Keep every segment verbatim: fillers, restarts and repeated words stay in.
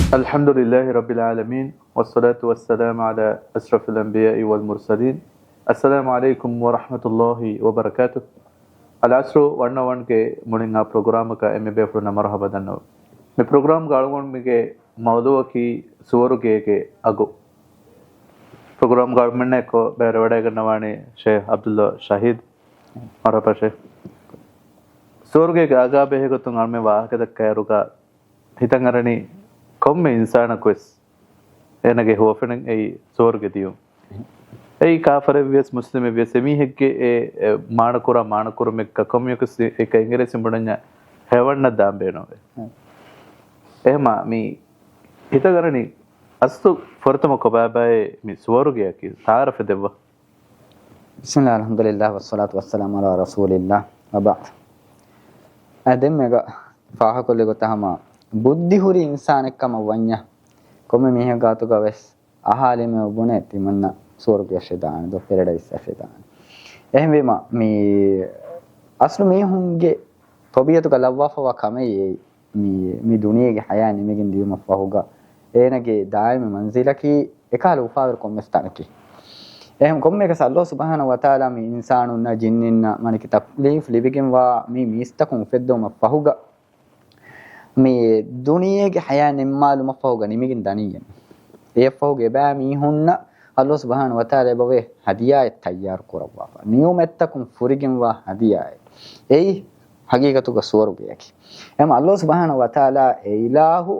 الحمد لله رب العالمين، والصلاة والسلام على أشرف الأنبياء والمرسلين. السلام عليكم ورحمة الله وبركاته. އަލްޢަޞްރު ވަންނަވަންގެ މުޅިން އާ ޕްރޮގްރާމަކަށް އެންމެ ބޭފުޅުންނަށް މަރުޙަބާ ދަންނަވަން. މި ޕްރޮގްރާމްގެ އަޅުގަނޑުމެންގެ މައުޟޫޢަކީ ސުވަރުގޭގެ އަގު. ޕްރޮގްރާމްގެ އަޅުގަނޑުމެންނާއެކު ބޭރަށް ވަޑައިގަންނަވާނީ ޝޭޚް ޢަބްދުﷲ ޝަހީދު. މަރުޙަބާ ޝޭޚް. ސުވަރުގޭގެ އަގާ ބެހޭގޮތުން އަޅުމެން ވާހަކަ ދައްކާއިރުގަ ހިތަށް އަރަނީ ކޮންމެ އިންސާނަކުވެސް އޭނަގެ ހުވަފެނެއް އެއީ ސުވަރުގެ ދިޔުން. އެއީ ކާފަރެއްވިޔަސް މުސްލިމެއްވިޔަސް އެމީހެއްގެ އެ، އެ މާނަކުރާ މާނަކުރުމެއްގަ ކޮންމެއަކުސް އެކަ އިނގިރޭސިން ބުނަންޏާ ހެވަންނަށް ދާން ބޭނުންވޭ. އެހެމާ މި ހިތަށް އަރަނީ އަސްލު ފުރަތަމަ ކޮބާބާއޭ މި ސުވަރުގެއަކީ ތަޢާރަފެއް ދެއްވާ. بسم الله، الحمد لله، والصلاة والسلام على رسول الله، وبعد. އަ، ދެން މިގަ ފާހަގަކޮށްލި ގޮތަށް ހަމަ ބުއްދި ހުރި އިންސާނެއްކަމަށް ވަންޏާ، ކޮންމެ މީހެއް ގާތުގަ ވެސް އަހާލީމެ ބުނޭ ތިމަންނަ ސުވަރުގެއަށް ޝެދާނެ ދޯ، ޕެރަޑައިސްއަށް ޝެދާނެ. އެހެންވީމަ، މި އަސްލު މީހުންގެ ޠަބީޢަތުގަ ލައްވާފަވާ ކަމެއް އެއީ، މި، މި ދުނިޔޭގެ ޙަޔާތް ނިމިގެން ދިޔުމަށްފަހުގަ އޭނަގެ ދާއިމީ މަންޒިލަކީ އެކަހަލަ އުފާވެރި ކޮންމެސް ތަނަކީ. އެހެން ކޮންމެއަކަސް ﷲ ސުބްޙާނަހޫ ވަތަޢާލާ މި އިންސާނުންނަށް ޖިންނިންނަށް މާނަ ތަކްލީފް ލިބިގެންވާ މި މީސްތަކުން އުފެއްދުމަށްފަހުގަ، މި ދުނިޔޭގެ ޙަޔާތް ނިންމާލުމަށްފަހުގަ ނިމިގެން ދަނީ. އެއަށްފަހުގަ އެބައިމީހުންނަށް ﷲ ސުބްޙާނަހޫ ވަތަޢާލާ އެބަވޭ ހަދިޔާއެއް ތައްޔާރު ކުރައްވާފަ. ނިޢުމަތްތަކުން ފުރިގެންވާ ހަދިޔާއެއް. އެއީ ޙަޤީޤަތުގަ ސުވަރުގެއަކީ. އެހެން ﷲ ސުބްޙާނަހޫ ވަތަޢާލާ އެ އިލާހު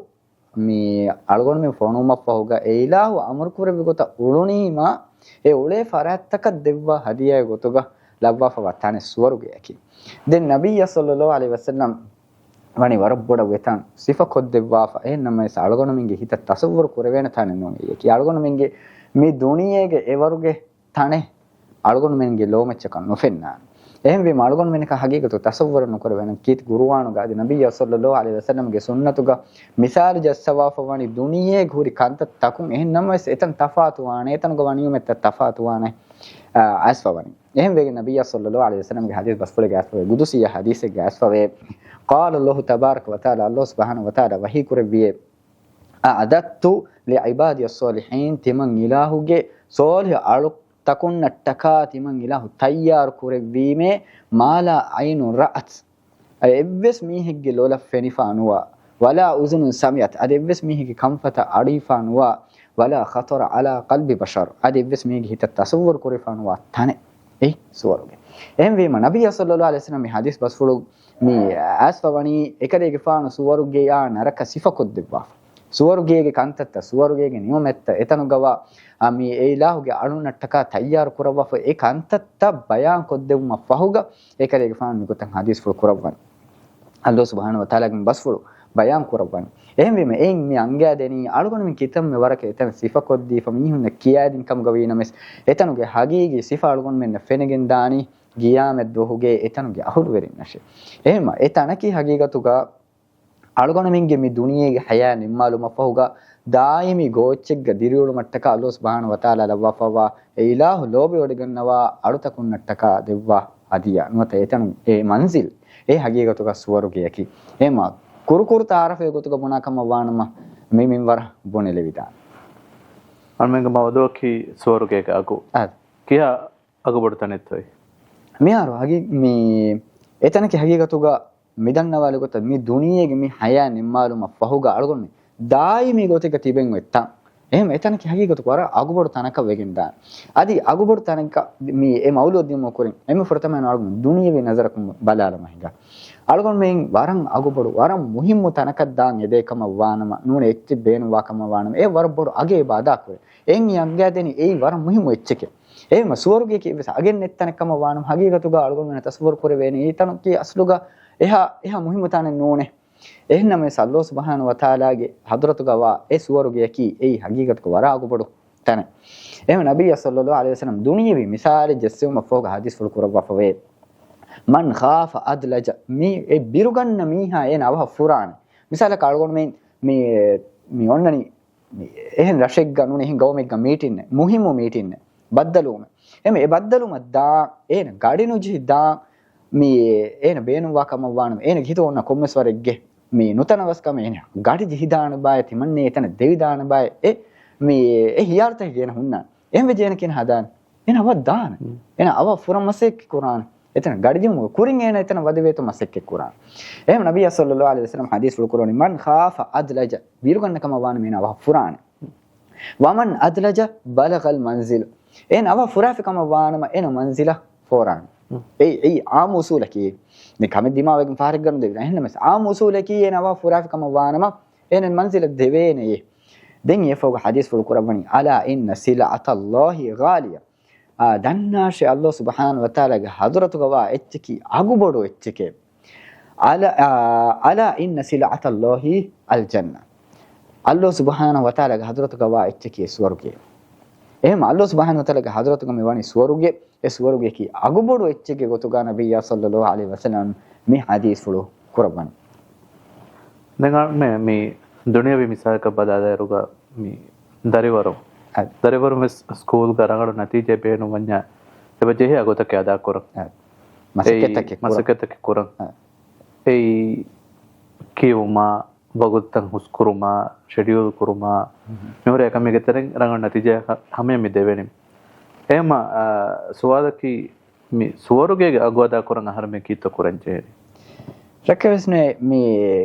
މި އަޅުގަނޑުމެން ފޮނުވުމަށްފަހުގަ އެ އިލާހު އަމުރުކުރެއްވި ގޮތަށް އުޅުނީމާ، އެ އުޅޭ ފަރާތްތަކަށް ދެއްވާ ހަދިޔާގެ ގޮތުގަ ލައްވާފަވާ ތަނެއް ސުވަރުގެއަކީ. ދެން ނަބިއްޔާ ޞައްލައްލާހު ޢަލައިހި ވަސައްލަމް ވަނީ ވަރަށް ބޮޑަށް އެތަން ސިފަކޮށްދެއްވާފަ. އެހެންނަމަވެސް އަޅުގަނޑުމެންގެ ހިތަށް ތަޞައްވުރު ކުރެވޭނެ ތަނެއް ނޫން އެއީ. އަޅުގަނޑުމެންގެ މި ދުނިޔޭގެ އެވަރުގެ ތަނެއް އަޅުގަނޑުމެންގެ ލޯމައްޗަކަށް ނުފެންނާނެ. އެހެންވީމަ އަޅުގަނޑުމެންނަކަށް ޙަޤީޤަތު ތަޞައްވުރެއް ނުކުރެވޭނެ. ކީރިތި ޤުރުއާނުގަ އަދި ނަބިއްޔާ ޞައްލައްލާހު ޢަލައިހި ވަސައްލަމްގެ ސުންނަތުގަ މިސާލު ޖައްސަވާފަ ވަނީ ދުނިޔޭގަ ހުރި ކަންތައްތަކުން. އެހެން ނަމަވެސް އެތަން ތަފާތުވާނެ، އެތަނުގަ ވާ ނިޢުމަތްތައް ތަފާތުވާނެ، އާ، އައިސްފަ ވަނީ. އެހެންވެގެން ނަބިއްޔާ ޞައްލައްލާހު ޢަލައިހި ވަސައްލަމްގެ ޙަދީޘް ބަސްފުޅެއްގަ އައިސްފަވޭ، ޤުދުސީ ޙަދީޘެއްގަ އައިސްފަވޭ، قال الله تبارك وتعالى، ﷲ ސުބްޙާނަހޫ ވަތަޢާލާ ވަޙީ ކުރެއްވިއޭ، أعددت لعبادي الصالحين، ތިމަން އިލާހުގެ ޞާލިޙު އަޅު ތަކުންނަށްޓަކާ ތިމަން އިލާހު ތައްޔާރު ކުރެއްވީމޭ، ما لا عين رأت، އަދި އެއްވެސް މީހެއްގެ ލޮލަށް ފެނިފާ ނުވާ، ولا أذن سمعت، އަދި އެއްވެސް މީހެއްގެ ކަންފަތަށް އަޑުއިވިފާ ނުވާ، ولا خطر على قلب بشر، އަދި އެއްވެސް މީހެއްގެ ހިތަށް ތަޞައްވުރު ކުރެވިފާ ނުވާ ތަނެއް އެއީ ސުވަރުގެ. އެހެންވީމަ، ނަބިއްޔާ ޞައްލައްލާހު ޢަލައިހި ވަސައްލަމް މި ޙަދީޘް ބަސްފުޅު މި އައިސްފަ ވަނީ އެކަލޭގެފާނު ސުވަރުގެޔާ ނަރަކަ ސިފަކޮށްދެއްވާފަ. ސުވަރުގޭގެ ކަންތައްތައް، ސުވަރުގޭގެ ނިޢުމަތްތައް، އެތަނުގަވާ އަ، މި އެ އިލާހުގެ އަޅުންނަށްޓަކާ ތައްޔާރު ކުރައްވާފަ އެ ކަންތައްތައް ބަޔާން ކޮށްދެއްވުމަށް ފަހުގަ، އެކަލޭގެފާނު މިގޮތަށް ޙަދީޘްފުޅު ކުރައްވަނީ. ﷲ ސުބްޙާނަހޫ ވަތަޢާލާގެ ބަސްފުޅު ބަޔާން ކުރައްވަނީ. އެހެންވީމަ، އެއިން މި އަންގައިދެނީ އަޅުގަނޑުމެން ކިތަންމެ ވަރަކަށް އެތަން ސިފަކޮށްދީފަ މީހުންނަށް ކިޔައިދިން ކަމުގަ ވީނަމަވެސް، އެތަނުގެ ޙަޤީޤީ ސިފަ އަޅުގަނޑުމެންނަށް ފެނިގެންދާނީ ޤިޔާމަތް ދުވަހުގެ އެތަނުގެ އަހުލުވެރިންނަށޭ. އެހެންމަ، އެ ތަނަކީ ޙަޤީޤަތުގަ އަޅުގަނޑުމެންގެ މި ދުނިޔޭގެ ޙަޔާތް ނިންމާލުމަށްފަހުގަ، ދާއިމީ ގޯއްޗެއްގަ ދިރިއުޅުމަށްޓަކާ ﷲ ސުބްޙާނަހޫ ވަތަޢާލާ ލައްވާފަވާ އެ އިލާހު ލޯބިވޮޑިގަންނަވާ އަޅުތަކުންނަށްޓަކާ ދެއްވާ ހަދިޔާ ނުވަތަ އެތަނު އެ މަންޒިލް، އެ ޙަޤީޤަތުގަ ސުވަރުގެއަކީ. އެހެންމަ، ކުރުކުރު ތަޢާރަފެއް ގޮތުގަ ބުނާ ކަމަށް ވާނަމަ، މި މިންވަރަށް ބުނެލެވިދާނެ. އަޅުމެންގެ މައުޟޫޢަކީ ސުވަރުގޭގެ އަގު. އާދެ. ކިހާ އަގުބޮޑު ތަނެއްތޯއޭ؟ މިހާރު ހަގީ-، މި އެތަނަކީ ޙަޤީޤަތުގަ މި ދަންނަވާލި ގޮތަށް މި ދުނިޔޭގެ މި ޙަޔާތް ނިންމާލުމަށް ފަހުގަ އަޅުގަނޑު ދާއިމީ ގޮތެއްގަ ތިބެން އޮތް ތަން. އެހެން އެތަނަކީ ޙަޤީޤަތުގަ ވަރަށް އަގުބޮޑު ތަނަކަށް ވެގެން ދާނެ. އަދި އަގުބޮޑު ތަނަކަށް މި އެ މައުލޫއަށް ދިއުމަށް ކުރިން އެންމެ ފުރަތަމަ އަޅުގަނޑު ދުނިޔެވީ ނަޒަރަކުން ބަލާލަމާ ހިނގާ. އަޅުގަނޑުމެން ވަރަށް އަގުބޮޑު، ވަރަށް މުހިއްމު ތަނަކަށް ދާން އެދޭ ކަމަށް ވާނަމަ، ނޫނީ އެއްޗެއް ބޭނުންވާ ކަމަށް ވާނަމަ، އެ ވަރަށް ބޮޑު އަގެއް އެބަ އަދާކުރޭ. އެއިން އަންގައިދެނީ އެއީ ވަރަށް މުހިއްމު އެއްޗެކޭ. އެހެންމަ ސުވަރުގެއަކީ އެއްވެސް އަގެއް ނެތް ތަނެއް ކަމަށް ވާނަމަ، ޙަޤީޤަތުގަ އަޅުގަނޑުމެންނަށް ތަޞައްވުރު ކުރެވޭނެ އެތަނަކީ އަސްލުގަ އެހާ، އެހާ މުހިއްމު ތަނެއް ނޫނޭ. އެހެންނަމަވެސް ﷲ ސުބްޙާނަހޫ ވަތަޢާލާގެ ޙަޟްރަތުގަ ވާ އެ ސުވަރުގެއަކީ އެއީ ޙަޤީޤަތުގަ ވަރަށް އަގުބޮޑު ތަނެއް. އެހެން ނަބިއްޔާ ޞައްލައްލާހު ޢަލައިހި ވަސައްލަމް ދުނިޔެވީ މިސާލެއް ޖެއްސެވުމަށްފަހުގަ ޙަދީޘްފުޅު ކުރައްވާފަވޭ، من خاف أدلج، މި އެ ބިރުގަންނަ މީހާ އޭނަ އަވަހަށް ފުރާނެ. މިސާލަކަށް އަޅުގަނޑުމެން މި، މި އޮންނަނީ މި އެހެން ރަށެއްގަ ނޫނީ އެހެން ގައުމެއްގަ މީޓިންއެއް، މުހިއްމު މީޓިންއެއް، ބައްދަލުވުމެއް. އެމެ އެ ބައްދަލުވުމަށް ދާން، އޭނަ ގަޑި ނުޖެހި ދާން، މި އޭނަ ބޭނުންވާ ކަމަށް ވާނަމަ، އޭނަގެ ހިތު އޮންނަ ކޮންމެސް ވަރެއްގެ މި ނުތަނަވަސްކަމެއް އޭނަ ގަޑި ޖެހިދާނެ ބާއޭ، ތިމަންނޭ އެތަނަށް ދެވިދާނެ ބާއޭ، އެ މި އެ ހިޔާރުތަކެއް އޭނަ ހުންނާނެ. އެހެން ވެއްޖެ އޭނަ ކިހިނެއް ހަދާނެ؟ އޭނަ އަވަށް ދާނެ. އޭނަ އަވަށް ފުރަން މަސައްކަތް ކުރާނެ. އެތަނަށް ގަޑި ޖެހުމުގެ ކުރިން އޭނަ އެތަނަށް ވަދެވޭތޯ މަސައްކަތް ކުރާނެ. އެހެން ނަބިއްޔާ ޞައްލައްލާހު ޢަލައިހި ވަސައްލަމަ ޙަދީޘްފުޅު ކުރައްވަނީ، "مَنْ خَافَ أَدْلَجَ." ބިރުގަންނަ ކަމަށް ވާނަމަ އޭނަ އަވަށް ފުރާނެ. "وَمَنْ أَدْلَجَ بَلَغَ الْمَنْزِلَ." އޭނަ އަވަށް ފުރާފި ކަމަށް ވާނަމަ އޭނަ މަންޒިލަށް ފޯރާނެ. އެއީ، އެއީ ޢާއްމު އުޞޫލަކީ. މި ކަމެއް ދިމާވެގެން ފަހަރެއްގަ ނުދެވިދާނެ. އެހެންނަމަވެސް ޢާއްމު އުޞޫލަކީ އޭނަ އަވަށް ފުރާފި ކަމަށް ވާނަމަ އޭނަ މަންޒިލަށް ދެވޭނެޔޭ. ދެން އެފަހުގަ ޙަދީޘްފުޅު ކުރައްވަނީ، "أَلَا إِنَّ سِلْعَةَ اللَّهِ غَالِيَةٌ." އާ، ދަންނާށޭ، ﷲ ސުބްޙާނަހޫ ވަތަޢާލާގެ ޙަޟްރަތުގަ ވާ އެއްޗަކީ އަގުބޮޑު އެއްޗެކޭ. އަލަ-، އާ، "أَلَا إِنَّ سِلْعَةَ اللَّهِ الْجَنَّةُ." ﷲ ސުބްޙާނަހޫ ވަތަޢާލާގެ ޙަޟްރަތުގަ ވާ އެއްޗަކީ ސުވަރުގެ. އެހެން ﷲ ސުބްޙާނަހޫ ވަތަޢާލާގެ ޙަޟްރަތުގަ މި ވަނީ ސުވަރުގެ، އެ ސުވަރުގެއަކީ އަގުބޮޑު އެއްޗެއްގެ ގޮތުގަ ނަބިއްޔާ ޞައްލައްލާހު ޢަލައިހި ވަސައްލަމަ މި ޙަދީޘްފުޅު ކުރައްވަނީ. ދެން އަ-، މެ-، މި ދުނިޔަވީ މިސާލަކަށް ބަލާލާއިރުގަ މި ދަރިވަރު، އަ. ދަރިވަރުން ވެސް ސްކޫލްގަ ރަނގަޅު ނަތީޖާ ބޭނުންވަންޏާ އެބަ ޖެހޭ އަގުތަކެއް އަދާކުރަން. އަ. އެއީ މަސައްކަތްތަކެއް ކުރަން. މަސައްކަތްތަކެއް ކުރަން. އަ. އެއީ ކިޔުމާ، ވަގުތުތައް ހުސްކުރުމާ، ޝެޑިއުލް ކުރުމާ، މިހުރޭ ކަމެއްގެ ތެރެއިން ރަނގަޅު ނަތީޖާއަކަށް ހަމަޔަށް މި ދެވެނީ. އެހެންމަ، އާ، ސުވާލަކީ، މި ސުވަރުގޭގެ އަގު އަދާކުރަން އަހަރެމެން ކީއްތޯ ކުރަން ޖެހެނީ؟ ރައްކެވެސްނޭ، މި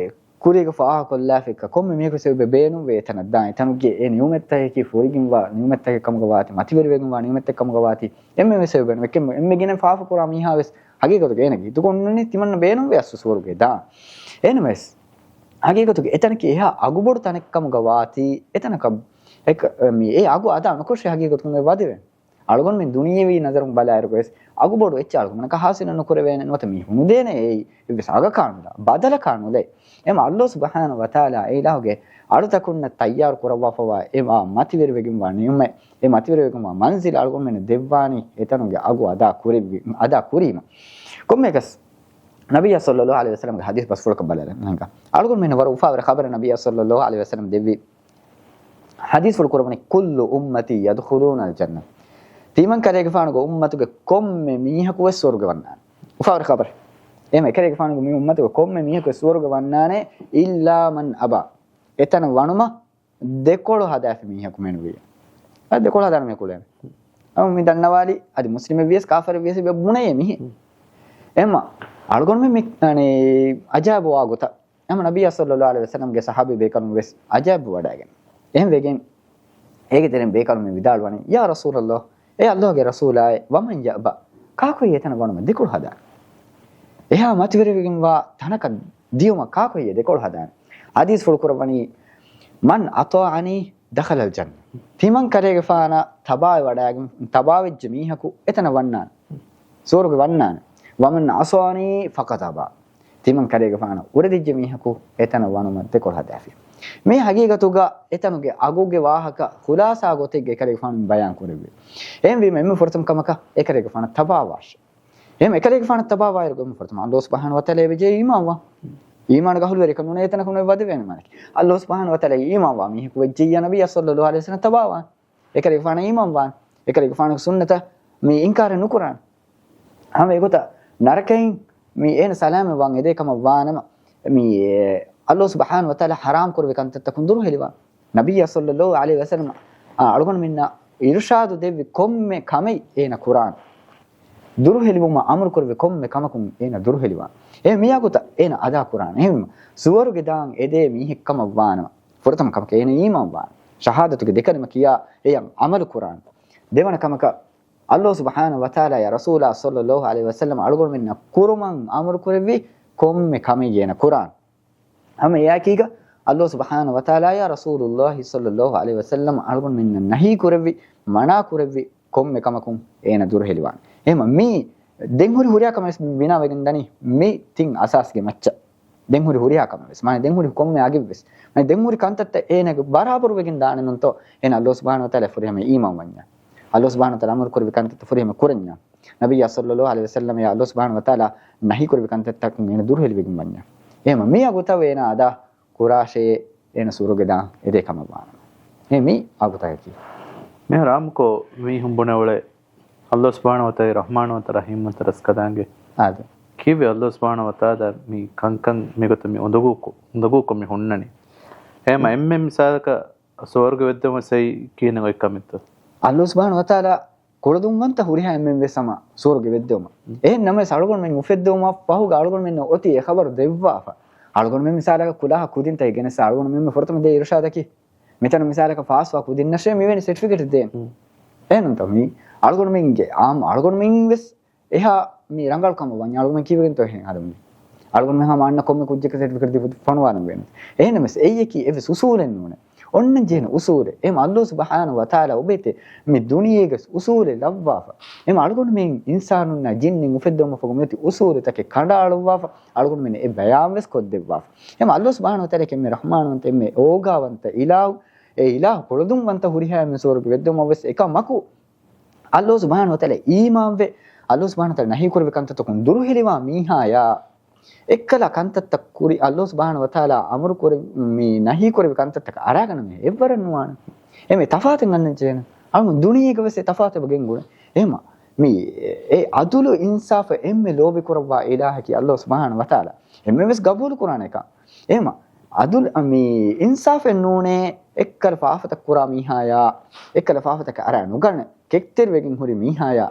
ކުރީގަ ފާހަގަކޮށްލާފައިކަ ކޮންމެ މީހަކު ސެބަބެ ބޭނުންވޭ އެތަނަށް ދާން. އެތަނުގެ އެ ނިޢުމަތްތަކަކީ ފޯރިގެންވާ ނިޢުމަތްތަކެއް ކަމުގަ ވާތީ، މަތިވެރިވެގެންވާ ނިޢުމަތްތަކެއް ކަމުގަ ވާތީ، އެންމެ ސެބަބެން ވެ ކެން-، އެންމެގެނެ ފާފަކުރާ މީހާވެސް ހަގީގަތުގަ އޭނަގެ ހިތުގަ އޮންނަނީ ތިމަންނަ ބޭނުންވެ އަސްލު ސުވަރުގެ ދާން. އެހެންވެސް، ހަގީގަތުގަ އެތަނަކީ އެހާ އަގުބޮޑު ތަނެއް ކަމުގަ ވާތީ، އެތަނަކަށް އެކަ-، މި އެ އަގު އަދާ ނުކޮށް ހަގީގަތުގަ ވަދެވޭ. އަޅުގަނޑުމެން ދުނިޔެވީ ނަޒަރުން ބަލާއިރު ވެސް އަގުބޮޑު އެއްޗެއް އަޅުގަނޑަކަށް ހާސިލެއް ނުކުރެވޭނެ. ނުވަތަ މީހުން ނުދޭނެ އެއީ އެއްވެސް އަގަކާ ނުލާ، ބަދަލަކާ ނުލޭ. އެމަ ﷲ ސުބްޙާނަހޫ ވަތަޢާލާ އެ އިލާހުގެ އަޅުތަކުންނަށް ތައްޔާރު ކުރައްވާފަވާ އެ ވާ މަތިވެރިވެގެންވާ ނިޢުމަތް، އެ މަތިވެރިވެގެންވާ މަންޒިލް އަޅުގަނޑުމެންނަށް ދެއްވާނީ އެތަނުގެ އަގު އަދާ ކުރެއްވި-، އަދާ ކުރީމަ. ކޮންމެއަކަސް ނަބިއްޔާ ޞައްލައްލާހު ޢަލައިހި ވަސައްލަމްގެ ޙަދީޘް ބަސްފުޅަކަށް ބަލާލަން. އަޅުގަނޑުމެންނަށް ވަރަށް އުފާވެރި ޚަބަރެއް ނަބިއްޔާ ޞައްލައްލާހު ޢަލައިހި ވަސައްލަމް ދެއްވީ. ޙަދީޘްފުޅު ކުރައްވަނީ، "كُلُّ أُمَّتِي يَدْخُلُونَ الْجَنَّةَ." ތިމަން ކަލޭގެފާނުގެ އުއްމަތުގެ ކޮންމެ މީހަކު ވެސް ސުވަރުގެ ވަންނާނެ. އުފާވެރި ޚަބަރެއް. އެހެން އެކަލޭގެފާނުގެ މި އުއްމަތުގެ ކޮންމެ މީހަކު ވެސް ސުވަރުގެ ވަންނާނެ، "إِلَّا مَنْ أَبَى." އެތަނަށް ވަނުމަށް ދެކޮޅު ހަދާފި މީހަކު މެނުވިޔަ. އަދި ދެކޮޅު ހަދާނެ މީހަކު އުޅޭނެ. އަމަ މި ދަންނަވާލި، އަދި މުސްލިމެއް ވިޔަސް ކާފަރެއް ވިޔަސް އެބަ ބުނެޔޭ މިހެން. އެހެންމަ އަޅުގަނޑުމެން މި، އަނެ، އަޖައިބުވާ ގޮތަށް އެހެންމަ ނަބިއްޔާ ޞައްލައްލާހު ޢަލައިހި ވަސައްލަމްގެ ޞަޙާބީ ބޭކަލުން ވެސް އަޖައިބު ވަޑައިގެން. އެހެން ވެގެން އޭގެ ތެރެއިން ބޭކަލުން މި ވިދާޅުވަނީ، "يَا رَسُولَ اللَّهِ، އޭ ﷲގެ ރަސޫލާއޭ، وَمَنْ يَأْبَى؟ ކާކު ހެއްޔޭ އެތަނަށް ވަނުމަށް ދެކޮޅު ހަދާނީ؟ އެހާ މަތިވެރިވެގެންވާ ތަނަކަށް ދިޔުމަށް ކާކު ހެއްޔޭ ދެކޮޅު ހަދާނީ؟" ޙަދީޘްފުޅު ކުރައްވަނީ، "مَنْ أَطَاعَنِي دَخَلَ الْجَنَّةَ." ތިމަން ކަލޭގެފާނަށް ތަބާވެ ވަޑައިގެން، ތަބާވެއްޖެ މީހަކު އެތަނަށް ވަންނާނެ. ސުވަރުގެ ވަންނާނެ. "وَمَنْ عَصَانِي فَقَدْ أَبَى." ތިމަން ކަލޭގެފާނަށް އުރެދިއްޖެ މީހަކު އެތަނަށް ވަނުމަށް ދެކޮޅު ހަދާފި. މި ހަގީގަތުގަ އެތަނުގެ އަގުގެ ވާހަކަ ޚުލާޞާ ގޮތެއްގަ އެކަލޭގެފާނު ބަޔާން ކުރެއްވި. އެހެންވީމަ އެންމެ ފުރަތަމަ ކަމަކަށް އެކަލޭގެފާނަށް ތަބާވާށޭ. އެހެން އެކަލޭގެފާނަށް ތަބާވާއިރު އެންމެ ފުރަތަމަ ﷲ ސުބްޙާނަހޫ ވަތަޢާލާ އެބަ ޖެހޭ އީމާންވާން. އީމާނުގެ އަހުލުވެރިކަން ނޫނޭ އެތަނަކު ނުއެއް ވަދެވޭނެ މާނައަކީ. ﷲ ސުބްޙާނަހޫ ވަތަޢާލާ އީމާންވާ މީހަކު ވެއްޖެއްޔާ ނަބިއްޔާ ޞައްލައްލާހު ޢަލައިހި ވަސައްލަމަ ތަބާވާން. އެކަލޭގެފާނަށް އީމާންވާން. އެކަލޭގެފާނުގެ ސުންނަތަށް މި އިންކާރެއް ނުކުރާން. ހަމަ އެގޮތަށް ނަރަކައިން މި އޭނަ ސަލާމަތް ވާން އެދޭ ކަމަށް ވާނަމަ، މި ﷲ ސުބްޙާނަހޫ ވަތަޢާލާ ޙަރާމް ކުރެއްވި ކަންތައްތަކުން ދުރުހެލިވާން. ނަބިއްޔާ ޞައްލައްލާހު ޢަލައިހި ވަސައްލަމަ، އާ، އަޅުގަނޑުމެންނަށް އިރުޝާދު ދެއްވި ކޮންމެ ކަމެއް އޭނަ ކުރާން. ދުރުހެލިވުމަށް އަމުރު ކުރެއްވި ކޮންމެ ކަމަކުން އޭނަ ދުރުހެލިވާން. އެ މިއަގުތައް އޭނަ އަދާ ކުރާން. އެހެންވީމަ ސުވަރުގެ ދާން އެދޭ މީހެއް ކަމަށް ވާނަމަ، ފުރަތަމަ ކަމަކަށް އޭނަ އީމާން ވާން. ޝަހާދަތުގެ ދެކަލިމަ ކިޔާ އެޔަށް ޢަމަލު ކުރާން. ދެވަނަ ކަމަކަށް ﷲ ސުބްޙާނަހޫ ވަތަޢާލާ ޔާ ރަސޫލާ ޞައްލައްލާހު ޢަލައިހި ވަސައްލަމަ އަޅުގަނޑުމެންނަށް ކުރުމަށް އަމުރު ކުރެއްވި ކޮންމެ ކަމެއް އޭނަ ކުރާން. ހަމަ އެއާއެކީގަ ﷲ ސުބްޙާނަހޫ ވަތަޢާލާ ޔާ ރަސޫލުﷲ ޞައްލައްލާހު ޢަލައިހި ވަސައްލަމަ އަޅުގަނޑުމެންނަށް ނަހީ ކުރެއްވި، މަނާ ކުރެއްވި ކޮންމެ ކަމަކުން އޭނަ ދުރުހެލިވާން. އެހެންވީމަ މީ ދެން ހުރި ހުރިހާ ކަމެއް ވެސް ބިނާވެގެން ދަނީ މި ތިން އަސާސްގެ މައްޗަށް. ދެން ހުރި ހުރިހާ ކަމެއް ވެސް، މާނަ ދެން ހުރި ކޮންމެ އަގެއް ވެސް، މާނަ ދެން ހުރި ކަންތައްތައް އޭނަގެ ބަރާބަރު ވެގެން ދާނެ ނޫންތޯ؟ އޭނަ ﷲ ސުބްޙާނަހޫ ވަތަޢާލާ ފުރިހަމަ އީމާން ވަންޏާ، ﷲ ސުބްޙާނަހޫ ވަތަޢާލާ އަމުރު ކުރެއްވި ކަންތައްތައް ފުރިހަމަ ކުރަންޏާ، ނަބިއްޔާ ޞައްލައްލާހު ޢަލައިހި ވަސައްލަމަ ޔާ ﷲ ސުބްޙާނަހޫ ވަތަޢާލާ ނަހީ ކުރެއްވި ކަންތައްތަކުން އޭނަ ދުރުހެލިވެގެން ވަންޏާ، އެހެންވީމަ މި އަގުތައް އޭނަ އަދާ ކުރާށޭ، އޭނަ ސުވަރުގެ ދާން އެދޭ ކަމަށް ވާނަމަ. އެ މި އަގުތަކަކީ. މިހާރު އާއްމުކޮށް މީހުން ބުނެ އުޅޭ ﷲ ސުބްޙާނަހޫ ވަތަޢާލާ ރަޙްމާން ވަންތަ ރަޙީމް ވަންތަ ރަސްކަލާނގެ އާދެ. ކީއްވެ ﷲ ސުބްޙާނަހޫ ވަތަޢާލާ މި ކަންކަން މިގޮތަށް މި އުނދަގޫކޮށް، އުނދަގޫކޮށް މި ހުންނަނީ؟ އެހެމަ އެންމެ މިސާލަކަށް ސުވަރުގެ ވެއްދެވުމަށް ސައި ކިހިނެއް އޮތް ކަމެއްތޯ؟ ﷲ ސުބްޙާނަހޫ ވަތަޢާލާ ކުޅަދުންވަންތަ ހުރިހާ އެންމެން ވެސް ހަމަ ސުވަރުގެ ވެއްދެވުމަށް. އެހެން ނަމަވެސް އަޅުގަނޑުމެން އުފެއްދެވުމަށް ފަހުގަ އަޅުގަނޑުމެންނަށް އޮތީ އެ ޚަބަރު ދެއްވާފަ. އަޅުގަނޑުމެން މިސާލަކަށް ކުލާހަށް ކުދިންތައް ގެނެސް އަޅުގަނޑުމެން ފުރަތަމަ ދޭ އިރުޝާދަކީ. މިތަނު މިސާލަކަށް ފާސްވާ ކުދިންނަށޭ މިވެނި ސެޓްފިކެޓް ދޭން. އެހެންތަ މީ އަޅުގަނޑުމެންގެ އާ، އަޅުގަނޑުމެން ވެސް އެހާ މި ރަނގަޅު ކަމަށް ވަންޏާ އަޅުގަނޑުމެން ކީއްވެގެންތޯ އެހެން ހަދަމުން؟ އަޅުގަނޑުމެން ހަމަ އަންނަ ކޮންމެ ކުއްޖަކަށް ސެޓްފިކެޓް ދީފަ ފޮނުވާލަން ވޭނެ. އެހެންނަމަވެސް އެއީ އެކީ އެއްވެސް އުސޫލެއް ނޫނޭ. އޮންނަން ޖެހޭނެ އުސޫލެއް. އެހެމަ ﷲ ސުބްޙާނަހޫ ވަތަޢާލާ އޮބޭތެ މި ދުނިޔޭގަސް އުސޫލެއް ލައްވާފަ. އެހެމަ އަޅުގަނޑުމެން އިންސާނުންނާ ޖިންނިން އުފެއްދެވުމަށްފަހު މިއޮތީ އުސޫލުތަކެއް ކަނޑައަޅުއްވާފަ. އަޅުގަނޑުމެން އެ ބަޔާންވެސް ކޮށްދެއްވާފަ. އެހެމަ ﷲ ސުބްޙާނަހޫ ވަތަޢާލާ އެކެއް މި ރަޙްމާންވަންތަ އެންމެ އޯގާވަންތަ އިލާހު، އެ އިލާހު ކުޅަދުންވަންތަ ހުރިހާ އެންމެ ސުވަރުގެ ވެއްދެވުމަށް ވެސް އެކަމަކު، ﷲ ސުބްޙާނަހޫ ވަތަޢާލާ އީމާންވެ، ﷲ ސުބްޙާނަހޫ ވަތަޢާލާ ނަހީކުރެއްވި ކަންތައްތަކުން ދުރުހެލިވާ މީހާޔާ، އެއްކަލަ ކަންތައްތައް ކުރި، ﷲ ސުބްޙާނަހޫ ވަތަޢާލާ އަމުރު ކުރެ-، މި ނަހީކުރެއްވި ކަންތައްތަކަށް އަރާގަންނަ މީހެއް އެއްވަރެއް ނުވާނެ. އެމެ ތަފާތެއް އަންނަން ޖެހޭނެ. އަޅުގަނޑު ދުނިޔޭގަ ވެސް އެ ތަފާތެއް ގެންގުޅޭ. އެހެމަ މި އެ އަދުލު އިންސާފަށް އެންމެ ލޯބި ކުރައްވާ އިލާހަކީ ﷲ ސުބްޙާނަހޫ ވަތަޢާލާ. އެންމެން ވެސް ގަބޫލު ކުރާނެ އެކަން. އެހެމަ އަދުލު، މި އިންސާފެއް ނޫނޭ، އެއްކަލަ ފާފަތައް ކުރާ މީހާޔާ، އެއްކަލަ ފާފަތަކަށް އަރާ ނުގަނެ، ކެތްތެރިވެގެން ހުރި މީހާޔާ،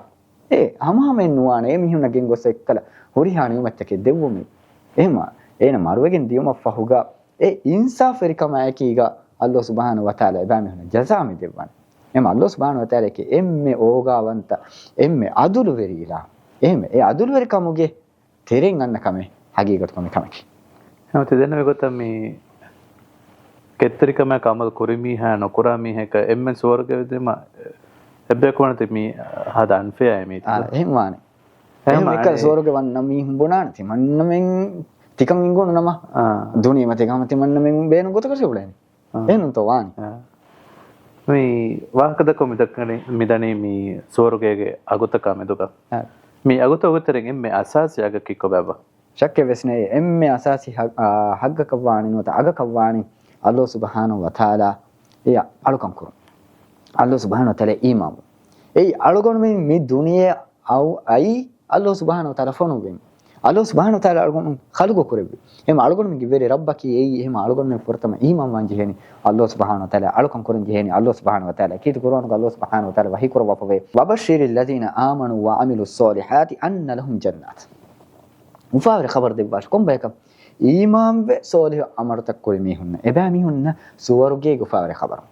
އެ ހަމަހަމައެއް ނުވާނެ. އެ މީހުންނަށް ގެންގޮސް އެއްކަލަ ހުރިހާ ނިޢުމަތްތަކެއް ދެއްވުމީ. އެހެމަ އޭނަ މަރުވެގެން ދިޔުމަށްފަހުގަ އެ އިންސާފުވެރިކަމާއެކީގަ ﷲ ސުބްޙާނަހޫ ވަތަޢާލާ އެބައިމީހުންނަށް ޖަޒާ މި ދެއްވާނެ. އެހެމަ ﷲ ސުބްޙާނަހޫ ވަތަޢާލާއެކޭ އެންމެ އޯގާވަންތަ، އެންމެ އަދުލުވެރި އިލާހު. އެހެމަ އެ އަދުލުވެރިކަމުގެ ތެރެއިން އަންނަ ކަމެއް ހަގީގަތުގަ މި ކަމަކީ. ނަމަ ތި ދެންނެވި ގޮތަށް މި ކެތްތެރިކަމާއެކު އަމަލު ކުރި މީހާ ނުކުރާ މީހަކަށް އެންމެން ސުވަރުގެ ވެދެމަ އެއްބަޔަކު ވަނީ މި ހަދާ އަންފެއާއޭ މީތި. އާ، އެހެން ވާނެ. އެހެން އެހެން އެކަ ވާނެ. ސުވަރުގެ ވަންނަ މީހުން ބުނާނެ ތިމަންނަމެން ތިކަން އިނގުނު ނަމަ އާ. ދުނިޔެމަތި ކަމަށް ތިމަންނަމެން ބޭނުން ގޮތަކަށް ބުނޭނެ. އާ. އެހެންތޯ ވާނެ. އާ. މި ވާހަކަ ދައްކަ މި ދައްކަނީ، މި ދަނީ މި ސުވަރުގޭގެ އަގުތަކާ މެދުގަ. އާ. މި އަގުތަކުގެ ތެރެއިން އެންމެ އަސާސީ އަގަކީ ކޮބާބާ؟ ޝައްކެއް ވެސް ނެތް. އެންމެ އަސާސީ ހަ-، އާ، ހައްގަކަށްވާނީ ނުވަތަ އަގަކަށްވާނީ ﷲ ސުބްޙާނަހޫ ވަތަޢާލާ އެއަށް އަޅުކަން ކުރުން. ﷲ ސުބްޙާނަހޫ ވަތަޢާލާ އީމާންވުން. އެއީ އަޅުގަނޑުމެން މި ދުނިޔެ އައު-، އައީ ﷲ ސުބްޙާނަހޫ ވަތަޢާލާ ފޮނުއްވީމަ. ﷲ ސުބްޙާނަހޫ ވަތަޢާލާ އަޅުގަނޑު ޚަލްޤު ކުރެއްވި. އެހެމަ އަޅުގަނޑުމެންގެ ވެރި ރައްބަކީ އެއީ. އެހެމަ އަޅުގަނޑުމެން ފުރަތަމަ އީމާންވާން ޖެހޭނީ ﷲ ސުބްޙާނަހޫ ވަތަޢާލާ، އަޅުކަން ކުރަން ޖެހޭނީ ﷲ ސުބްޙާނަހޫ ވަތަޢާލާ. ކީރިތި ޤުރުއާނުގަ ﷲ ސުބްޙާނަހޫ ވަތަޢާލާ ވަޙީ ކުރައްވާފަވޭ، "وَبَشِّرِ الَّذِينَ آمَنُوا وَعَمِلُوا الصَّالِحَاتِ أَنَّ لَهُمْ جَنَّاتٍ." އުފާވެރި ޚަބަރު ދެއްވާށި. ކޮން ބަޔަކަށް؟ އީމާންވެ ޞާލިޙު ޢަމަލުތައް ކުރި މީހުންނަށް އެބައިމީހުންނަށް ސުވަރުގޭގެ އުފާވެރި ޚަބަރު.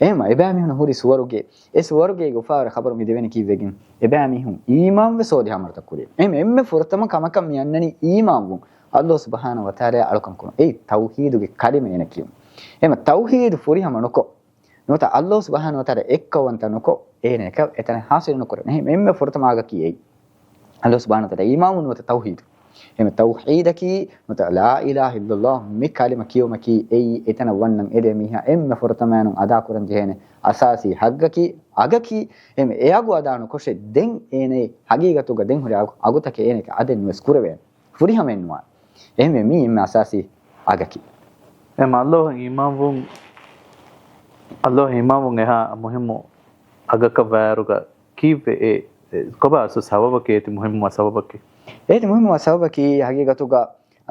އެހެމަ އެބައިމީހުންނަށް ހުރި ސުވަރުގޭ، އެ ސުވަރުގޭގެ އުފާވެރި ޚަބަރު މި ދެވޭނީ ކީއްވެގެން؟ އެބައިމީހުން އީމާންވެ ޞާލިޙު ޢަމަލުތައް ކުރި. އެހެމަ އެންމެ ފުރަތަމަ ކަމަކަށް މި އަންނަނީ އީމާންވުން. ﷲ ސުބްޙާނަހޫ ވަތަޢާލާ އަޅުކަން ކުރުން. އެއީ ތައުޙީދުގެ ކަލިމަ އޭނަ ކިޔުން. އެހެމަ ތައުޙީދު ފުރިހަމަ ނުކޮށް، ނުވަތަ ﷲ ސުބްޙާނަހޫ ވަތަޢާލާ އެއްކައުވަންތަ ނުކޮށް، އޭނަ އެކަ އެތަނަށް ޙާޞިލު ނުކުރެވޭނެ. އެހެން އެންމެ ފުރަތަމަ އަގަކީ އެއީ. ﷲ ސުބްޙާނަހޫ ވަތަޢާލާ އީމާންވުން ނުވަތަ ތައުޙީދު. އެހެން ތައުޙީދަކީ ނުވަތަ ލާ އިލާހަ އިއްލައްލާހު މި ކަލިމަ ކިޔުމަކީ އެއީ އެތަނަށް ވަންނަން އެދޭ މީހާ އެންމެ ފުރަތަމައިނުން އަދާކުރަން ޖެހޭނެ އަސާސީ ހައްގަކީ، އަގަކީ. އެހެން އެ އަގު އަދާ ނުކޮށެ ދެން އޭނަ ހަގީގަތުގަ ދެން ހުރި އަގު، އަގުތަކެއް އޭނަ އަދެއް ނުވެސް ކުރެވޭނެ. ފުރިހަމައެއް ނުވާނެ. އެހެންވެ މީ އެންމެ އަސާސީ އަގަކީ. އެހެން ﷲ އަށް އީމާންވުން، ﷲ އަށް އީމާންވުން އެހާ މުހިއްމު އަގަކަށް ވާއިރުގަ ކީއްވެ އެ، އެ ކޮބާ އަސްލު ސަބަބަކީ؟ އޭތި މުހިއްމު ސަބަބަކީ؟ އޭތި މުހިއްމު ސަބަބަކީ ހަގީގަތުގަ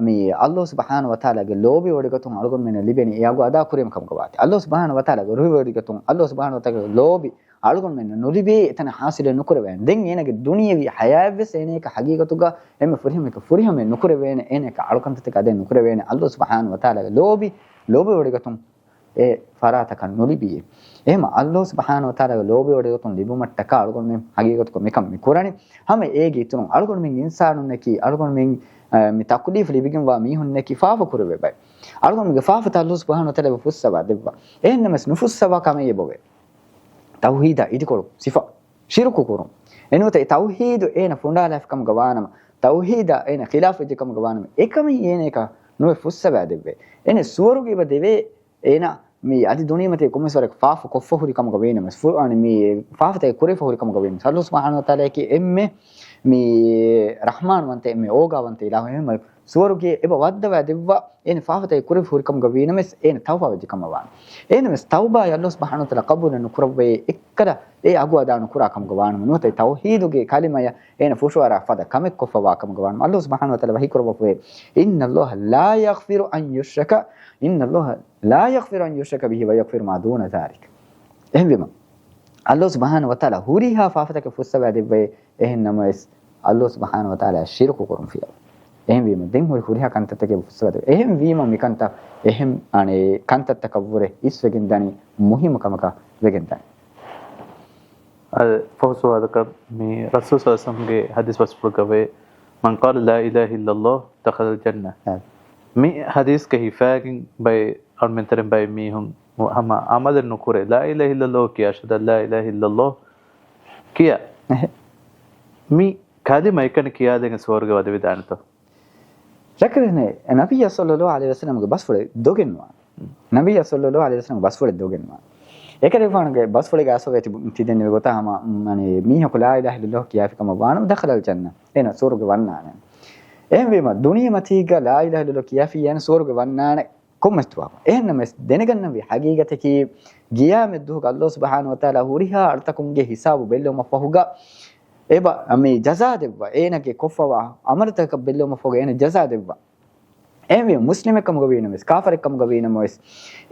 މި ﷲ ސުބްޙާނަހޫ ވަތަޢާލާގެ ލޯބިވޮޑިގަތުން އަޅުގަނޑުމެންނަށް ލިބެނީ އެ އަގު އަދާ ކުރީމަ ކަމުގަ ވާތީ. ﷲ ސުބްޙާނަހޫ ވަތަޢާލާގެ ރުހިވޮޑިގަތުން، ﷲ ސުބްޙާނަހޫ ވަތަޢާލާގެ ލޯބި އަޅުގަނޑުމެންނަށް ނުލިބޭ އެތަނަށް ޙާޞިލެއް ނުކުރެވޭނެ. ދެން އޭނަގެ ދުނިޔެވީ ޙަޔާތްވެސް އޭނަޔަކަށް ހަގީގަތުގަ އެންމެ ފުރިހަމަޔަކަށް ފުރިހަމައެއް ނުކުރެވޭނެ، އޭނަޔަކަށް އަޅުކަންތައްތަކެއް އަދެއް ނުކުރެވޭނެ. ﷲ ސުބްޙާނަހޫ ވަތަޢާލާގެ ލޯބި، ލޯބިވޮޑިގަތުން އެ ފަރާތަކަށް ނުލިބިއޭ. އެހެމަ ﷲ ސުބްޙާނަހޫ ވަތަޢާލާގެ ލޯބިވޮޑިގަތުން ލިބުމަށްޓަކާ އަޅުގަނޑުމެން ހަގީގަތުގަ މިކަން މި ކުރަނީ. ހަމަ އޭގެ އިތުރުން އަޅުގަނޑުމެން އިންސާނުންނަކީ، އަޅުގަނޑުމެން، އަ، މި ތަކުލީފު ލިބިގެންވާ މީހުންނަކީ ފާފަ ކުރެވޭ ބައެއް. އަޅުގަނޑުމެންގެ ފާފަތައް ﷲ ސުބްޙާނަހޫ ވަތަޢާލާ އެބަ ފުއްސަވާ ދެއްވާ. އެހެންނަމަވެސް ނުފުއްސަވާ ކަމެއް އެބަވޭ. ތައުޙީދާ އިދިކޮޅު ސިފަ ޝިރުކު ކުރުން. އެނުވަތަ އެ ތައުޙީދު އޭނަ ފުނޑާލާފި ކަމުގަ ވާނަމަ، ތައުޙީދާ އޭނަ ޚިލާފުވެއްޖެ ކަމުގަ ވާނަމަ، އެކަމެއް އޭނަޔަކަށް ނުވެ ފުއްސަވާ ދެއްވޭ. އޭނަ ސުވަރުގެ އެބަ ދެވޭ، އޭނަ މި އަދި ދުނިޔެމަތީ ކޮންމެސް ވަރަކަށް ފާފަ ކޮށްފަ ހުރި ކަމުގަ ވީނަމަ، ފު-، އަނި މި ފާފަތައް ކުރެފަ ހުރި ކަމުގަ ވީނަމަ، ﷲ ސުބްޙާނަހޫ ވަތަޢާލާއަކީ އެންމެ މި ރަޙްމާންވަންތަ، އެންމެ އޯގާވަންތަ އިލާހު. އެހެން ސުވަރުގެ އެބަ ވައްދަވާ ދެއްވާ، އޭނަ ފާފަތައް ކުރެވި ހުރި ކަމުގަ ވީނަމަވެސް، އޭނަ ތައުބާ ވެއްޖެ ކަމަށް ވާނެ. އޭނަވެސް ތައުބާ އައްލާހު ސުބްޙާނަހު ވަތަޢާލާ ޤަބޫލެއް ނުކުރައްވައޭ، އެއްކަލަ އެ އަގު އަދާ ނުކުރާ ކަމުގަ ވާނަމަ، ނުވަތަ ތައުޙީދުގެ ކަލިމަޔަށް އޭނަ ފުށުއަރާ ފަދަ ކަމެއް ކޮށްފަވާ ކަމުގަ ވާނަމަ، އައްލާހު ސުބްޙާނަހު ވަތަޢާލާ ވަޙީ ކުރައްވަފައޭ، إن الله لا يغفر أن يشرك، إن الله لا يغفر أن يشرك به ويغفر ما دون ذلك. އެހެންވީމަ، އައްލާހު ސުބްޙާނަހު ވަތަޢާލާ ހުރިހާ ފާފަތަކެއް ފުއްސަވާ ދެއްވައޭ، އެހެން ނަމަވެސް، އައްލާހު ސުބްޙާނަހު ވަތަޢާލާ ޝިރުކު ކުރުން ފިޔަވާ. އެހެންވީމަ، ދެން ހުރި ހުރިހާ ކަންތައްތަކެއް ފުއްސަވާ ދެއްވައޭ. އެހެންވީމަ، މިކަންތައް އެހެން، އަނެއް، ކަންތައްތަކަށްވުރެ އިސްވެގެން ދަނީ، މުހިއްމު ކަމަކަށް ވެގެން ދަނީ. އަދި ފަހު ސުވާލަކަށް، މި ރަސޫލު ޞައްލަﷲު ޢަލައިހި ވަސައްލަމްގެ ޙަދީޘް ބަސްފުޅުގަވޭ، من قال لا إله إلا الله دخل الجنة. އާ. މި ޙަދީޘްގައި ހިފައިގެން ބައެއް އަޅުމެންތެރިން ބައެއް މީހުން ހަމަ ޢަމަލެއް ނުކުރޭ. لا إله إلا الله ކިޔާ، أشهد أن لا إله إلا الله ކިޔާ. އެހެ. މި ކަލިމަ އެކަނި ކިޔާދޭން ސުވަރުގެ ވަދެވިދާނެތޯ؟ ޝައްކެއް ނެތް. ނަބިއްޔާ ޞައްލަﷲު ޢަލައިހި ވަސައްލަމްގެ ބަސްފުޅެއް ދޮގެއް ނުވާނެ. ނަބިއްޔާ ޞައްލަﷲު ޢަލައިހި ވަސައްލަމްގެ ބަސްފުޅެއް ދޮގެއް ނުވާނެ. އެކަލޭގެފާނުގެ ބަސްފުޅެއްގެ އަސްލު ތި-، ތިދެންނެވި ގޮތާ ހަމަ، މަނި، މީހަކު لا إله إلا الله ކިޔާފި ކަމަށް ވާނަމަ دخل الجنة. އޭނަ ސުވަރުގެ ވަންނާނެ. އެހެންވީމަ، ދުނިޔެމަތީގަ لا إله إلا الله ކިޔާފިއްޔާ އޭނަ ސުވަރުގެ ވަންނާނެ. ކޮންމެސް ދުވަހަކު. އެހެންނަމަވެސް، ދެނެގަންނަންވީ ޙަޤީޤަތަކީ، ޤިޔާމަތްދުވަހުގަ އައްލާހު ސުބްޙާނަހު ވަތަޢާލާ ހުރިހާ އަޅުތަކުންގެ ހިސާބު ބެއްލެވުމަށްފަހުގަ، އެބަ މި ޖަޒާ ދެއްވާ، އޭނަގެ ކޮށްފަވާ ޢަމަލުތަކަށް ބެއްލެވުމަށްފަހުގަ އޭނަ ޖަޒާ ދެއްވާ. އެހެންވީމަ، މުސްލިމެއްކަމުގަ ވީނަމަވެސް، ކާފަރެއްކަމުގަ ވީނަމަވެސް،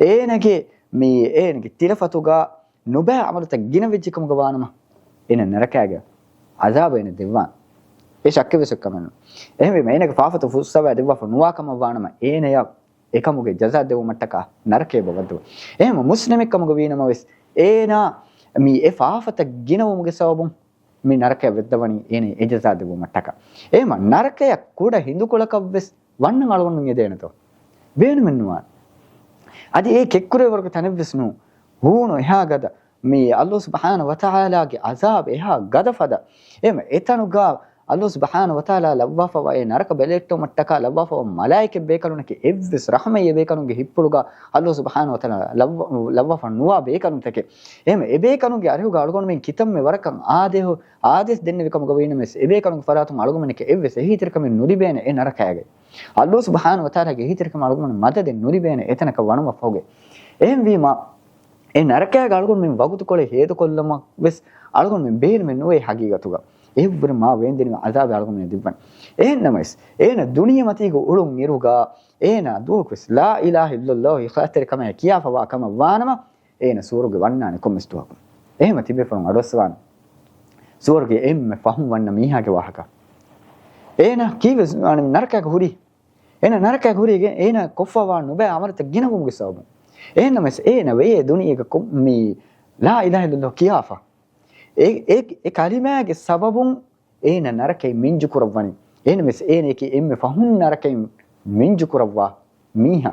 އޭނަގެ މި، އޭނަގެ ތިލަފަތުގަ ނުބައި ޢަމަލުތައް ގިނަވެއްޖެ ކަމުގަ ވާނަމަ، އޭނަ ނަރަކައިގެ ޢަޒާބު އޭނަ ދެއްވާނެ. އެ ޝައްކެއްވެސް ކަމެއް ނޫން. އެހެންވީމަ، އޭނަގެ ފާފަތައް ފުއްސަވާ ދެއްވާފަ ނުވާ ކަމަށް ވާނަމަ، އޭނަޔަށް އެކަމުގެ ޖަޒާ ދެއްވުމަށްޓަކާ ނަރަކައެއް އެބަ ވައްދަވާ. އެހެންވީމަ، މުސްލިމެއްކަމުގަ ވީނަމަވެސް، އޭނާ މި އެ ފާފަތައް ގިނަވުމުގެ ސަބަބުން މި ނަރަކައަށް ވައްދަވަނީ އޭނަ އެ ޖަޒާ ދެއްވުމަށްޓަކާ. އެހެންވީމަ، ނަރަކަޔަށް ކުޑަ ހިނދުކޮޅަކަށްވެސް ވަންނަން އަޅުގަނޑުމެން އެދޭނެތޯ؟ ބޭނުމެއް ނުވާނެ. އަދި އެ ކެތްކުރެވޭ ވަރުގެ ތަނެއްވެސް ނޫން. ހޫނު އެހާ ގަދަ، މި އައްލާހު ސުބްޙާނަހު ވަތަޢާލާގެ ޢަޒާބު އެހާ ގަދަ ފަދަ. އެހެންވީމަ، އެތަނުގަ އައްލާހު ސުބްޙާނަހު ވަތަޢާލާ ލައްވާފަވާ އެ ނަރަކަ ބެލެއްޓުމަށްޓަކާ ލައްވާފަވާ މަލާއިކަ ބޭކަލުންނަކީ އެއްވެސް ރަޙްމަތެއް އެ ބޭކަލުންގެ ހިތްޕުޅުގަ އައްލާހު ސުބްޙާނަހު ވަތަޢާލާ ލައްވަ-، ލައްވާފަ ނުވާ ބޭކަލުންތަކެއް. އެހެންވީމަ، އެ ބޭކަލުންގެ އަރިހުގަ އަޅުގަނޑުމެން ކިތަންމެ ވަރަކަށް އާދޭހު-، އާދޭސް ދެންނެވި ކަމުގަ ވީނަމަވެސް، އެ ބޭކަލުންގެ ފަރާތުން އަޅުގަނޑުމެންނަކީ އެއްވެސް އެހީތެރިކަމެއް ނުލިބޭނެ އެ ނަރަކައިގައި. އައްލާހު ސުބްޙާނަހު ވަތަޢާލާގެ އެހީތެރިކަމަށް އަޅުގަނޑު މަދަދެއް ނުލިބޭނެ އެތަނަކަށް ވަނުމަށްފަހުގައި. އެހެންވީމަ، އެ ނަރަކައިގަ އަޅުގަނޑުމެން ވަގުތުކޮޅެއް ހޭދަކޮށްލުމަށް ވެސް އަޅުގަނޑުމެން ބޭނުމެއް ނުވޭ ހަގީގަތުގަ. އެއްވުރެ މާ ވޭންދެނިވި ޢަޒާބެއް އަޅުގަނޑުމެން ދެއްވަން. އެހެންނަމަވެސް، އޭނަ ދުނިޔެމަތީގަ އުޅުން އިރުގަ، އޭނަ ދުވަހަކުވެސް لا إله إلا الله އިޚްލާޞްތެރިކަމާއެކު ކިޔާފަވާ ކަމަށް ވާނަމަ، އޭނަ ސުވަރުގެ ވަންނާނެ ކޮންމެސް ދުވަހަކު. އެހެންވީމަ ތިބޭފުޅުން އަޑުއައްސަވާނެ. ސުވަރުގެ އެންމެ ފަހުން ވަންނަ މީހާގެ ވާހަކަ. އޭނަ ކީއްވެސް އަނެއް ނަރަކައިގަ ހުރީ. އޭނަ ނަރަކައިގަ ހުރީ އޭނަ ކޮށްފަވާ ނުބައި ޢަމަލުތައް ގިނަވުމުގެ ސަބަބުން. އެހެންނަމަވެސް އޭނަ ވެޔޭ ދުނިޔޭގަ ކޮ-، މި لا إله إلا الله ކިޔާފަ. އެ، އެ، އެ ކަލިމާގެ ސަބަބުން އޭނަ ނަރަކައިން މިންޖުކުރައްވަނީ. އެހެންނަމަވެސް އޭނައަކީ އެންމެ ފަހުން ނަރަކައިން މިންޖުކުރައްވާ މީހާ.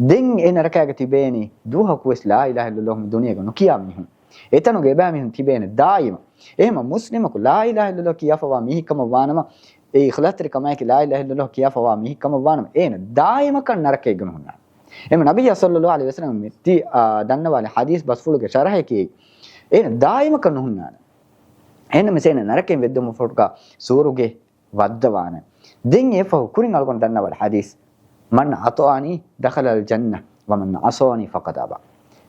ދެން އެ ނަރަކައިގަ ތިބޭނީ ދުވަހަކުވެސް لا إله إلا الله މި ދުނިޔޭގަ ނުކިޔާ މީހުން. އެތަނުގަ އެބައިމީހުން ތިބޭނެ ދާއިމަށް. އެހެންވީމަ މުސްލިމަކު لا إله إلا الله ކިޔާފަވާ މީހެއްކަމަށް ވާނަމަ، އެ އިޚްލާޞްތެރިކަމާއެކު لا إله إلا الله ކިޔާފަވާ މީހެއްކަމަށް ވާނަމަ، އޭނަ ދާއިމަކަށް ނަރަކައިގަ ނުހުންނާނެ. އެހެންވީމަ ނަބިއްޔާ ޞައްލަﷲު ޢަލައިހި ވަސައްލަމަ މި ތި، އާ، ދަންނަވާލި ޙަދީޘް ބަސްފުޅުގެ ޝަރަޙަކީ، އޭނަ ދާއިމަކަށް ނުހުންނާނެ. އެހެންނަމަވެސް އޭނަ ނަރަކައިން ވެއްދުމަށްފަހުގަ ސުވަރުގެ ވައްދަވާނެ. ދެން އެއަށްފަހު ކުރިން އަޅުގަނޑު ދަންނަވާލި ޙަދީޘް، من أطاعني دخل الجنة ومن عصاني فقد أبى.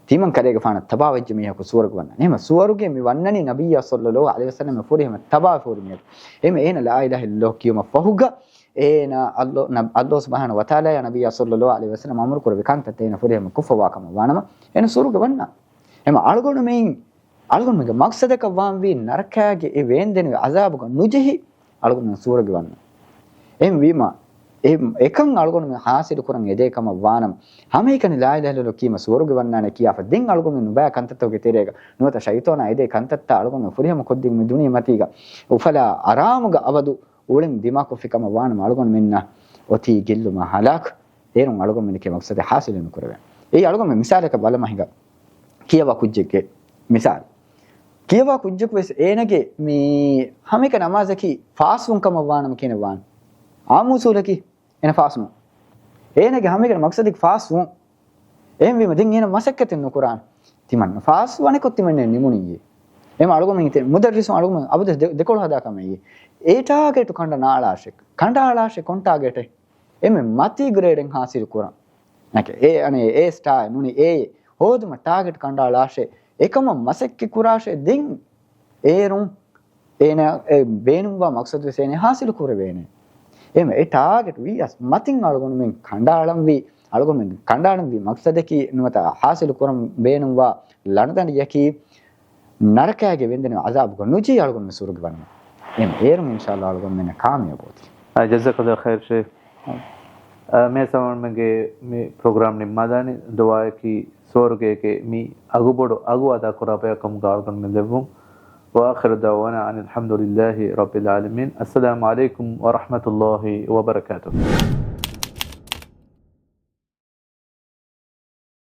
ތިމަން ކަލޭގެފާނަށް ތަބާވެއްޖެ މީހަކު ސުވަރުގެ ވަންނާނެ. އެހެންވީމަ ސުވަރުގެ މި ވަންނަނީ ނަބިއްޔާ ޞައްލަﷲު ޢަލައިހި ވަސައްލަމަ ފުރިހަމަ ތަބާވެފަ ހުރި މީހަކު. އެހެންވީމަ އޭނަ لا إله إلا الله ކިޔުމަށްފަހުގަ އޭނަ އައްލޯ-، ނަ-، އައްލާހު ސުބްޙާނަހު ވަތަޢާލާއާ ނަބިއްޔާ ޞައްލަﷲު ޢަލައިހި ވަސައްލަމަ އަމުރު ކުރެއްވި ކަންތައްތައް އޭނަ ފުރިހަމަ ކޮށްފަވާ ކަމަށް ވާނަމަ، އޭނަ ސުވަރުގެ ވަންނާނެ. އެހެންވީމަ އަޅުގަނޑުމެން، އަޅުގަނޑުމެންގެ މަޤްޞަދަކަށް ވާންވީ ނަރަކައިގެ އެ ވޭންދެނިވި ޢަޒާބުގަ ނުޖެހި އަޅުގަނޑުމެން ސުވަރުގެ ވަންނަން. އެހެންވީމަ، އެ، އެކަން އަޅުގަނޑުމެން ޙާޞިލު ކުރަން އެދޭ ކަމަށް ވާނަމަ، ހަމައެކަނި لا إله إلا الله ކީމަ ސުވަރުގެ ވަންނާނެ ކިޔާފަ، ދެން އަޅުގަނޑުމެން ނުބައި ކަންތައްތަކުގެ ތެރޭގަ ނުވަތަ ޝައިޠާނާ އެދޭ ކަންތައްތައް އަޅުގަނޑުމެން ފުރިހަމަ ކޮށްދިން މި ދުނިޔެމަތީގަ އުފަލާ އަރާމުގަ އަބަދު އުޅެން ދިމާކޮށްފި ކަމަށް ވާނަމަ އަޅުގަނޑުމެންނަށް އޮތީ ގެއްލުމާ ހަލާކު. އޭރުން އަޅުގަނޑުމެންނަކީ މަޤްޞަދެއް ޙާޞިލެއް ނުކުރެވޭނެ. އެއީ އަޅުގަނޑުމެން މިސާލަކަށް ބަލަމާ ހިނގާ ކިޔަވާ ކުއްޖެއްގެ މިސާލު. ކިޔަވާ ކުއްޖަކު ވެސް އޭނަގެ މި ހަމައެކަ ނަމާޒަކީ ފާސްވުން ކަމަށް ވާނަމަ ކިހިނެއް ވާނެ؟ އާއްމު އުސޫލަކީ އޭނަ ފާސްވުން. އޭނަގެ ހަމައެކަނި މަޤްޞަދަކީ ފާސްވުން. އެހެންވީމަ ދެން އޭނަ މަސައްކަތެއް ނުކުރާނެ. ތިމަން ފާސްވަނިކޮށް ތިމަންނެ ނިމުނިއްޔޭ. އެމަ އަޅުގަމެން އިތެ މުދައްރިސުން އަޅުގަމެން އަބަދު ދެ-، ދެކޮޅު ހަދާ ކަމެއް. އެ ޓާގެޓު ކަނޑަ ނާޅާށެ. ކަނޑާޅާށެ ކޮން ޓާގެޓެއް؟ އެމެ މަތީ ގްރޭޑެއް ހާސިލު ކުރަން. ނަކެ އޭ އަނެ އޭ ސްޓާ ނުނި އޭ ހޯދުމަށް ޓާގެޓް ކަނޑާޅާށޭ، އެކަމަށް މަސައްކަތް ކުރާށޭ ދެން އޭރުން އޭނަ އެ ބޭނުންވާ މަގްސަދު ވެސް އޭނަ ހާސިލު ކުރެވޭނެ. އެމެ އެ ޓާގެޓް ވީ އަސް މަތިން އަޅުގަނޑުމެން ކަނޑާޅަންވީ، އަޅުގަނޑުމެން ކަނޑާޅަންވީ މަގްސަދަކީ ނުވަތަ ހާސިލު ކުރަން ބޭނުންވާ ލަނޑުދަނޑިއަކީ ނަރަކައިގެ ވެންދެނި ޢަޒާބުގަ ނުޖެހި އަޅުގަނޑުމެން ސުވަރުގެ ވަންޏާ. އެމެ އޭރުން އިންޝާﷲ އަޅުގަނޑުމެންނަށް ކާމިޔާބު އޮތީ. އާ، ޖަޒާކަﷲ ޚައިރް ޝޭޚް. އާ، މޭ ސަމާންމެންގެ މި ޕްރޮގްރާމް ނިންމާލާނީ ދުޢާއަކީ ސުވަރުގޭގެ މި އަގުބޮޑު އަގު އަދާކުރާ ބަޔަކަށް ކަމުގަ އަޅުގަނޑުމެން ލެއްވުން. وآخر دعوانا أن الحمد لله رب العالمين. السلام عليكم ورحمة الله وبركاته.